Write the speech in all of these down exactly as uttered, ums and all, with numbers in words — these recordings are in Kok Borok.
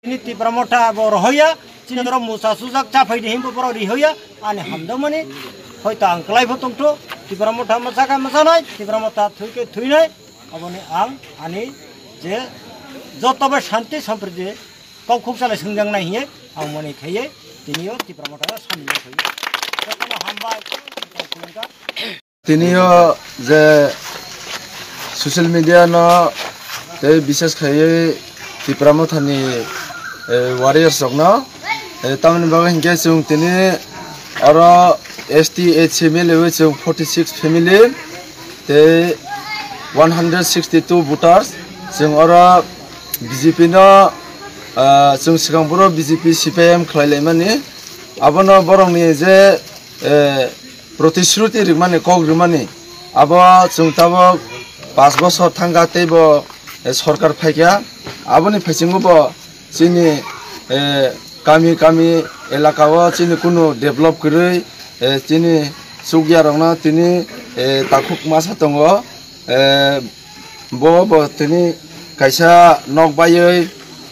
Chini Tipra Motha bo rohoya, chini oro musa sujak chaphai di himbo borok rihoya, ani hamdamani, hoito ang kwlai pho tongtho, Tipra Motha masaka masanai, Tipra Motha thuike thuinai, aboni ang ani je jotobo shanti sampriti kok khuk salai swngjak nai hiye, ang mani khaiye, tini o Tipra Motha samni khaiye. Jotono hambai, khulumkha. Tini o je social media no tei bises khaiwi Tipra Mothani, eh, warriors rok no, eh, tamoni bagwi hinkhe chwng tini oro S T H C mili wi chwng forty six family tei one hundred sixty two voters chwng oro B J P no, ah, chwng swkang boro B J P C P I M khlai laimani abono borokni je, eh, protishruti rimani, kok rimani, abo chwng tabok panch bosor thangkha teibo, eh, sorkar phaikha. Aboni phaisingo bo chini, eh, kami kami elaka o chini kunu develop kwrwi, eh, chini chukya rokno tini, eh, takhuk masa tongo. Eh, bo, bo tini kaisa nok baiwi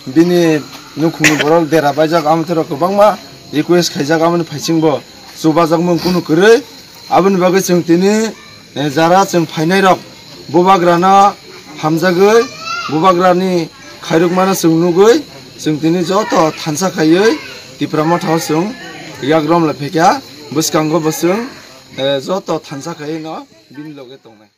bini nukhungni borok dera baijak, amtwrok kwbangma request khaijak, amoni phaisingo chubajakmung kunu kwrwi. Aboni bagwi chwng tini, eh, jara chwng phainairok bubagrano hamjagwi, bubagrani khairokmano chwng nugwi, chwng tini joto thansa khaiwi Tipra Mothao chwng yak romlai phaikha. Bwskango bo chwng, eh, joto thansa khaiwi no bini loge tongnai.